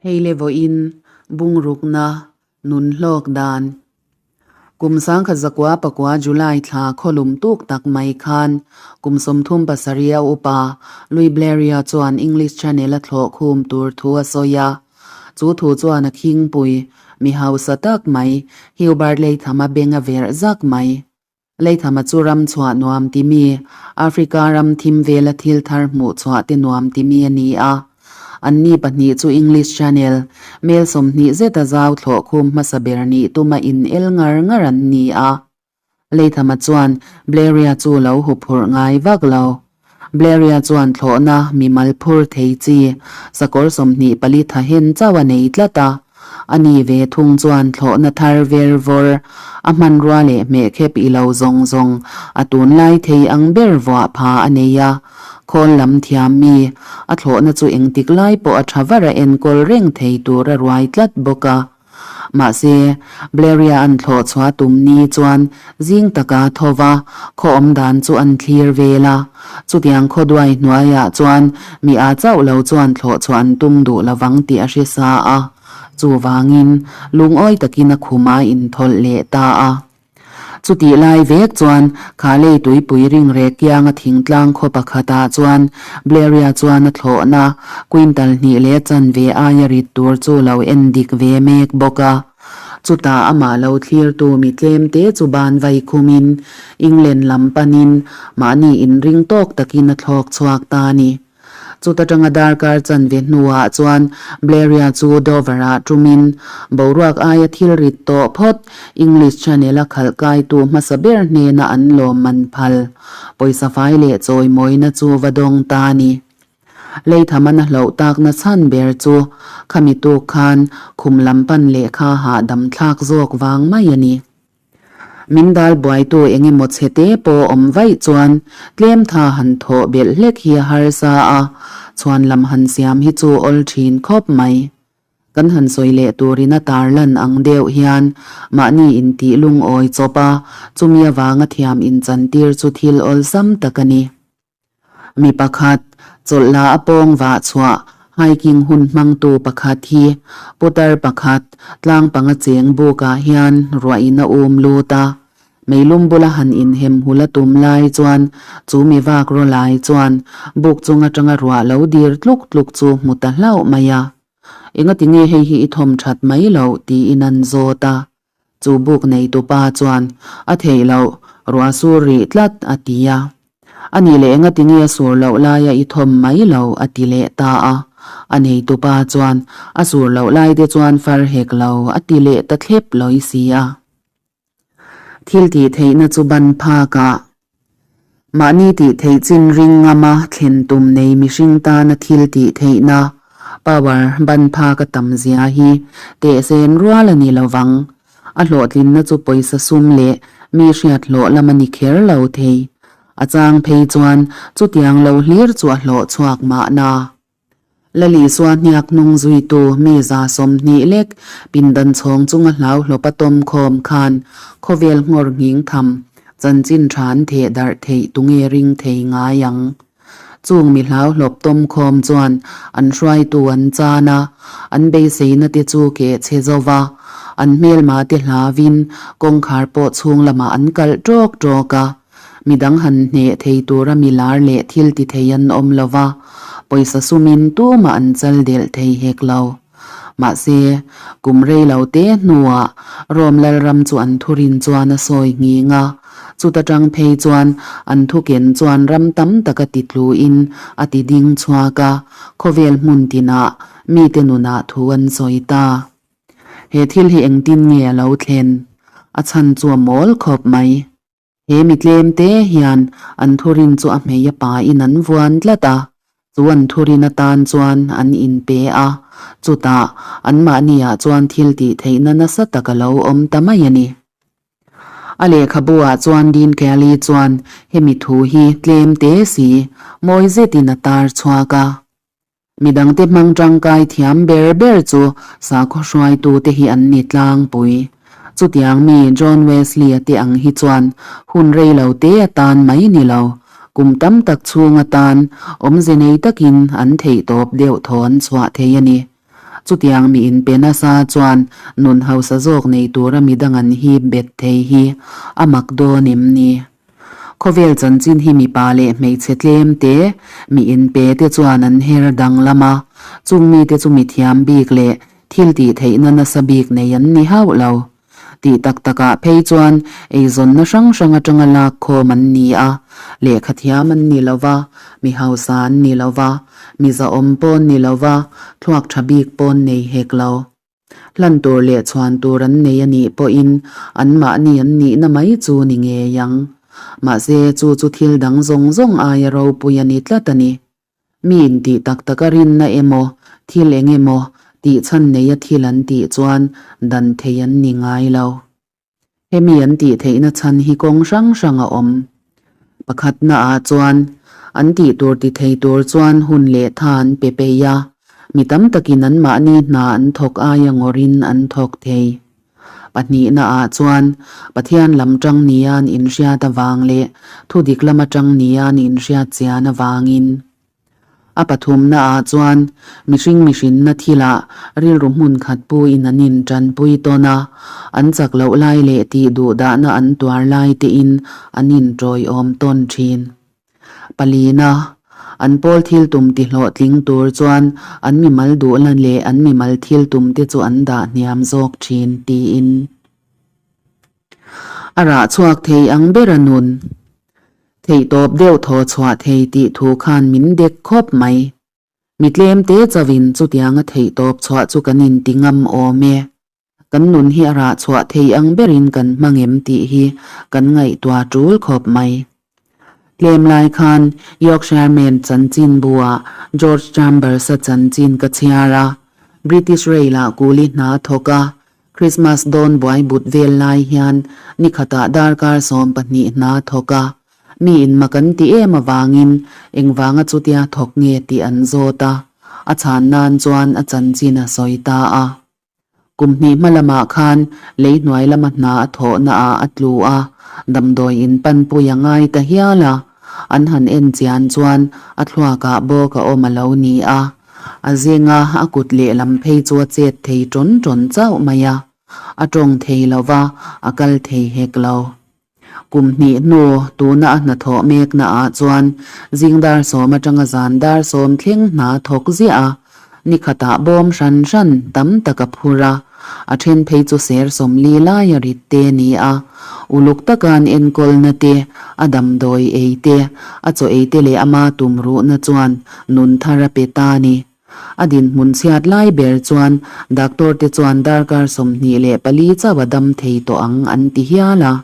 Hei le vawiin bungrukna nun hlawk dan. Kum 1909 July thla khawlum tuk tak mai khan kum 37 a upa Louis Blériot chuan English Channel a thlawh khum tur thu a sawi a. Chu thu chuan a khingpui mi hausa tak mai Hubert Latham-a beng a verh zak mai. Leithama chu ram chhuah nuam ti mi, Africa ram thim vela thil thar hmuh chhuah te nuam ti mi a ni a. Anni pahnih chu English Channel, mel 20 zeta zau thlawh khum hmasa ber nih tuma in el ngar ngar an ni a. Leithama chuan Blairia chu lo huphurh ngai vak lo. Blairia chuan thlawhna mimal phur thei chi sakawr 24 tha hen chauh a nei tlat a. A ni ve thung chuan thlawhna thar ver vawr a hmanrua leh hmehkhep i lo zawng zawng a tunlai thei ang ber vuah pha a nei a. Khawl lam thiam mi a thlawhna chu engtik lai pawh a tha var a enkawl reng thei tur a ruai tlat bawk a. Mahse, Blairia an thlawh chhuah tum ni chuan zing taka tho va, khaw awm dan chu an thlir vel a. Chutiang khaw duai hnuaiah chuan mi a chauh lo chuan thlawh chhuah an tum duh lovang tih a hre sa a. Chuvangin, lungawi takin a khuma inthawlh leh ta a. Chutih lai vek chuan Khalei tuipui ring rek kianga thingtlang khaw pakhatah chuan Blairia chuan a thlawhna quintal hnih leh chanve aia rit tur chu lo en dik ve mek bawk a. Chutah amah lo thlirtu mi tlemte chu ban vai khumin England lam panin mahni inring tawk takin a thlawk chhuak ta a ni. Chuta tanga darkar chanve hnuah chuan Blairia chu Dover-ah tumin boruak aia thil rit tawh phawt English Channel-a khalh kaitu hmasa ber hnena an lawm man phal pawisa fai leh chawimawina chu va dawng ta a ni. Leithaman a hloh takna chhan ber chu khami tuk khan khum lam pan lehkha hahdam thlak zawk vang mai a ni. Min dal buaitu eng emaw chhe te pawh awm vaih chuan tlem tha han thawh belh hlek hi a harsa a, chhuan lam han siam hi chu awl thin khawp mai. Kan han sawi leh turin a tarlan ang deuh hian mahni intih lungawi chawp a, chumi avanga thiam inchantir chu thil awlsam tak a ni. Mi pakhat, chawlh la a pawng vah chhuah hiking hun hmangtu pakhat hi putar pakhat tlang panga cheng bukah hian ruahin a um lut a. Meilum bula han inhem hul a tum lai chuan chu mi vak raw lai chuan buk chung atanga ruah lo dir tluk tluk chu hmu ta hlauh mai a. Engati nge hei hi i thawm that mai loh tiin an zawt a. Chu buk neitu pa chuan, A theih loh, ruah sur rih tlat, a ti a. A nih leh engati nge a sur loh laia i thawm mai lo, a ti leh ta a. A neitu pa chuan, A sur loh lai te chuan far hek lo, a ti leh ta thlep lawi si a. Thil tih theihna chu ban phakah mahni tih theih chin ring ngama thlen tum nei mihring tana thil tih theihna, power, ban phak a tam zia hi tehsen rual a ni lovang. A hlawhtlinna chu pawisa sum leh mi hriat hlawh lam a ni kher lo thei. A chang phei chuan chutiang lo hlir chu a hlawh chhuak mahna. Lalisua hniak hnung zuitu mi 20 lek pindan chhawng chunga hlau hlawpa tawm khawm khan khawvel nghawr nghing tham chanchin tha an theh darh theih tunge ring thei ngai ang. Chung mi hlau hlawp tawm khawm chuan an hruaitu an chan a, an beiseina te chu keh chhe zo va, an hmelma te hlavin kawngkhar pawh chhung lamah an kalh tawk tawk a. Midang han hneh thei tura mi lar leh thil ti thei an awm lo va, pawisa sumin tumah an chal delh thei hek lo. Mahse, kum rei lo te hnuah Rome lalram chu an thurin chuan a sawi nghing a, chuta tang phei chuan an thuken chuan ram tam tak a ti tluin a ti ding chhuak a, khawvel hmun tinah mite nunah thu an sawi ta. He thil hi engtin nge a lo thlen? A chhan chu a mawl khawp mai. He mi tlem te hian an thurin chu a hmei a pain an vuan tlat a, chu an thurin atan chuan an inpe a, chutah anmahniah chuan thil tih theihna nasa tak a lo awm ta mai a ni. A lehkhabu ah chuan Dean Kelly chuan hemi thu hi tlem te si mawi zetin a tar chhuak a. Midangte hmang tangkai thiam ber ber chu sakhaw hruaitute hi an ni tlangpui. Chutiang mi John Wesley-a te ang hi chuan hun rei lo te atan mai ni lo, kum tam tak chhung atan awmze nei takin an theihtawp deuh thaw an chhuah thei a ni. Chutiang mi inpe nasa chuan nun hausa zawk nei tura midang an hip bet thei hi a mak dawn em ni? Khawvel chanchin hi mipa leh hmeichhe tlem te, mi inpe te chuan an her danglam a, chung mite chu mithiam bik leh thil tih theihna nasa bik nei an ni hauh lo. Tih tak takah phei chuan eizawnna hrang hrang atanga lak khawm an ni a, lehkha thiam an ni lo va, mi hausa an ni lo va, mi zahawm pawn ni lo va, thluak tha bik pawn nei hek lo. Hlan tur leh chhuan tur an nei a nih pawhin anmahni an nihna mai chu ni ngei ang. Mahse, chu chu thil dang zawng zawng aia ropui a ni tlat a ni. Mi intih tak taka rinna emaw, thil eng emaw tih chhan neia thil an tih chuan dan thei an ni ngai lo. Hemi an tih theihna chhan hi kawng hrang hrang a awm. Pakhatna ah chuan an tih tur ti thei tur chuan hun leh tha an pe peih a, mi tam takin anmahni hna an thawk aia ngawrin an thawk thei. Pahnihna ah chuan Pathian lam tang nia an inhriat avang leh thudik lama tang nia an inhriat chian avangin. A pathumna ah chuan mihring mihrinna thilah rilru hmun khat puin an intanpui tawn a, an chak loh lai leh tih duh dahna an tuar lai tein an intawiawm tawn thin. Palina, an pawl thil tum ti hlawhtling tur chuan an mimal duhna leh an mimal thil tum te chu an dah hniam zawk thin tiin a rah chhuak thei ang ber a nun. Theihtawp deuh thaw chhuah thei tih thu khan min dek khawp mai. Mi tlem te chauhin chutianga theihtawp chhuah chu kan inti ngam awm e. Kan nun hi a rah chhuah thei ang berin kan hmang em tih hi kan ngaihtuah tul khawp mai. Tlem lai khan Yorkshire Man chanchin buah George Chambers-a chanchin ka chhiar a, British Rail-ah kuli hna thawk a, Christmas dawn buai but vel lai hian nikhatah darkar 12 hna thawk a, mi in mak an ti em avangin engvanga chutia thawk nge tih an zawt a, a chhan nan chuan a chanchin a sawi ta a. Kum hnih hma lamah khan lei hnuai lama hna a thawhna ah a tlu a, damdawi in panpui a ngai ta hial a, an han en chian chuan a thluakah bawk a awm a lo ni a, a zinga a kut lehlam phei chu a chet thei tawn tawn chauh mai a, a tawng thei lo va, a kal thei hek lo. Kum hnih hnu tuna a hnathawh mekna ah chuan zing dar sawm atanga zan dar sawm thleng hna thawk ziah a, ni khatah bawm hran hran tam tak a phur a, a then phei chu ser sawmli laia rit te ni a, uluk taka an enkawlna te, a damdawi ei te, a chaw ei te leh ama tumruhna chuan nun thar a pe ta ni. A dinhmun chhiat lai ber chuan doctor te chuan darkar 24 chauh a dam thei tawh ang an ti hial a.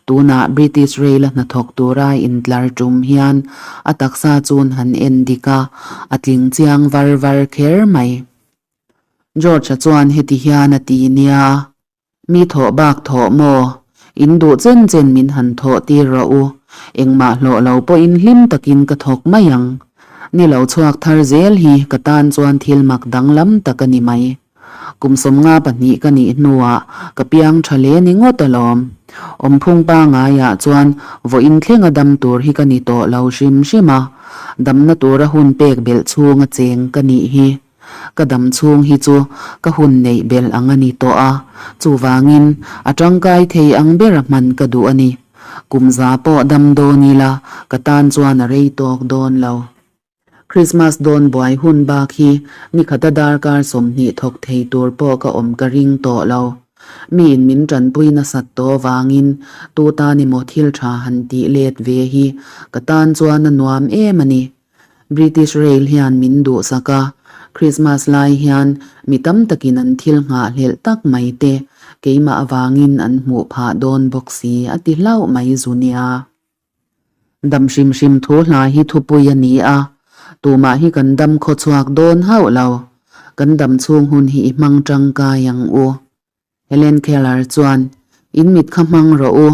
Tunah British Rail a hnathawk tura intlar tum hian a taksa chun han en dik a, a tling chiang var var kher mai. George-a chuan heti hian a ti nia. Mi thawh bak thawh maw? In duh chen chen min han thawh tir rawh u. Engmah hlawh lo pawhin hlim takin ka thawk mai ang. Ni lo chhuak thar zel hi ka tan chuan thil mak danglam tak a ni mai. Kum 52 ka nih hnuah ka piang tha hle ni ngawt alawm. Awmphung pangaiah chuan vawiin thlenga dam tur hi ka ni tawh lo hrim hrim a, damna tura hun pek belh chhunga cheng ka nih hi. Ka dam chhung hi chu ka hun neih belh ang a ni tawh a, chuvangin a tangkai thei ang bera hman ka duh a ni. Kum za pawh dam dawn ila ka tan chuan a rei tawk dawn lo. Christmas dawn buai hun bak hi nikhata darkar 20 thawk thei tur pawh ka awm ka ring tawh lo. Miin min tanpui nasat tawh vangin tu tan emaw thil tha han tih let ve hi ka tan chuan a nuam em a ni. British Rail hian min duhsak a, Christmas lai hian mi tam takin an thil nghahhlelh tak mai te keimah avangin an hmuh phah dawn bawk si a ti hlauh mai zu nia. Dam hrim hrim thu hla hi thupui a ni a, tumah hi kan dam khaw chhuak dawn hauh lo, kan dam chhung hun hi i hmang tangkai ang u. Helen Keller chuan, In mit kha hmang rawh u,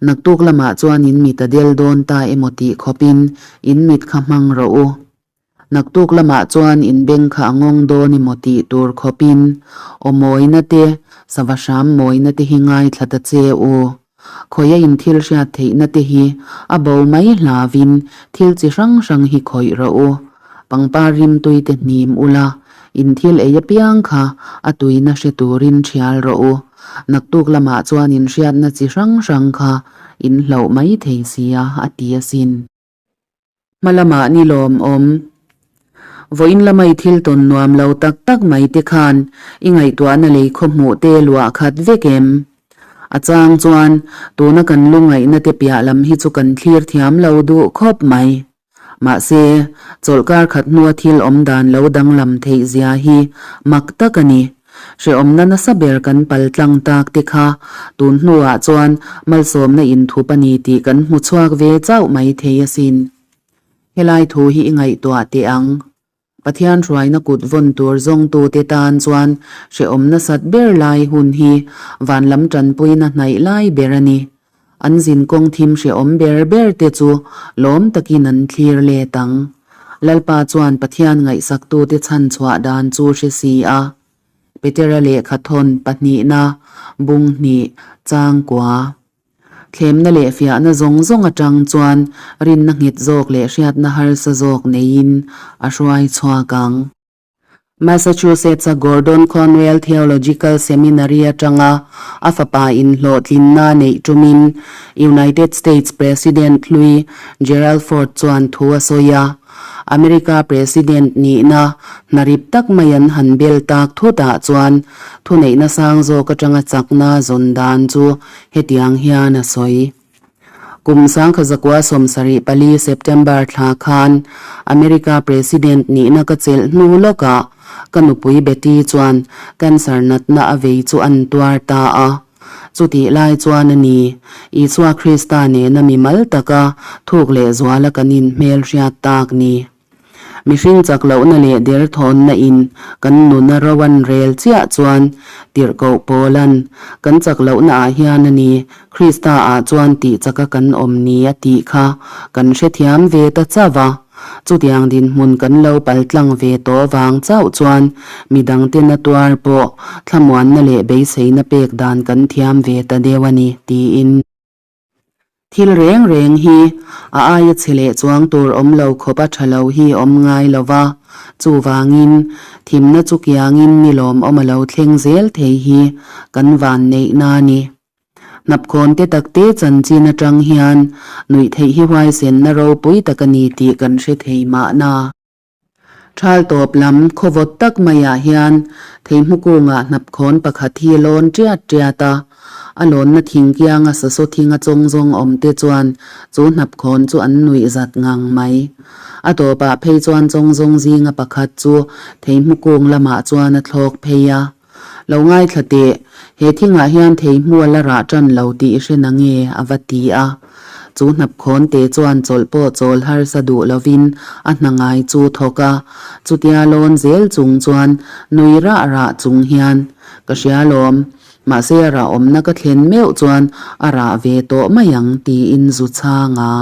naktuk lamah chuan in mit a del dawn ta emaw tih khawpin in mit kha hmang rawh u. Naktuk lamah chuan in beng kha a ngawng dawn emaw tih tur khawpin aw mawina te, sava hram mawina te hi ngaithla ta che u. Khawia in thil hriat theihna te hi a bo mai hlavin thil chi hrang hrang hi khawih rawh u. Pangpar rimtui te hnim ula. In thil ei apiang kha a tuina hre turin thial rawh u. Naktuk lamah chuan in hriatna chi hrang hrang kha in hloh mai thei sia a ti asin. Hma lamah ni lawmawm. Vawiin lama i thil tawn nuam lo tak tak mai te khan i ngaihtuahna lei khaw hmuh te luah khat vek em? A chang chuan tuna kan lu ngaihna te piah lam hi chu kan thlir thiam lo duh khawp mai. Mahse, chawlhkar khat hnua thil awm dan lo danglam theih zia hi mak tak a ni. Hrehawmna nasa ber kan pal tlang tak te kha tun hnuah chuan malsawmna inthup a ni tih kan hmu chhuak ve chauh mai thei asin. Helai thu hi i ngaihtuah teh ang. Pathian hruaina kut vawn tur zawngtute tan chuan hrehawm nasat ber lai hun hi van lam tanpuina hnaih lai ber a ni. An zin kawng thim hrehawm ber ber te chu lawm takin an thlir let ang. Lalpa chuan Pathian ngaihsaktute chhan chhuah dan chu hre si a. Petera lehkha thawn pahnihna, bung hnih, changkua. Thlemna leh fiahna zawng zawng atang chuan rinna nghet zawk leh hriatna harsa zawk neiin a hruai chhuak ang. Massachusetts-a Gordon Conwell Theological Seminary atanga a fapa inhlawhtlinna neih tumin United States President hlui Gerald Ford chuan thu a sawi a. America President nihna hnarip tak mai an han bel tak thutah chuan thuneihna sang zawk atanga chakna zawn dan chu hetiang hian a sawi. Kum 1974 September thla khan America President nihna ka chelh hnu lawkah ka nupui Betty chuan cancer natna a vei chu an tuar ta a. Chutih lai chuan a ni, Isua Krista nena mimal taka thuk leh zuala kan inhmelhriat tak ni. Mihring chak lohna leh derthawnna in kan nuna ro an rel chiah chuan tirhkoh Paulan kan chak lohna ah hian a ni, Krista ah chuan tih chaka kan awm ni a tih kha kan hrethiam ve ta chauh a. Chutiang dinhmun kan lo paltlang ve tawh vang chauh chuan midangte na tuar pawh thlamuanna leh beiseina pek dan kan thiam ve ta deuh a ni, tiin. Thil reng reng hi a aia chhe leh chuang tur awm lo khawp a tha lo hi awm ngai lo va, chuvangin thimna chu kiangin ni lawmawm a lo thleng zel thei hi kan vanneihna a ni. Hnapkhawn te takte chanchin atang hian nuih theih hi huaisenna ropui tak a ni tih kan hre thei mahna. Thal tawp lam khawvawt tak maiah hian theihmukungah hnapkhawn pakhat hi lawn tiat tiat a, a lawnna thing kianga sasaw thinga chawng zawng awm te chuan chu hnapkhawn chu an nuih zat ngang mai. A tawpah phei chuan chawng zawng zinga pakhat chu theihmukung lamah chuan a thlawk phei a. Lo ngaithla teh, he thingah hian theihmu a la rah tan lo tih i hre na nge? a va ti a. Chu hnapkhawn te chuan chawlh pawh chawl harsa duh lovin a hna ngai chu thawk a, chutia lawn zel chung chuan nui rah rah chung hian, Ka hria lawm, mahse a rah awmna ka thlen meuh chuan a rah ve tawh mai ang tiin zu chhang a.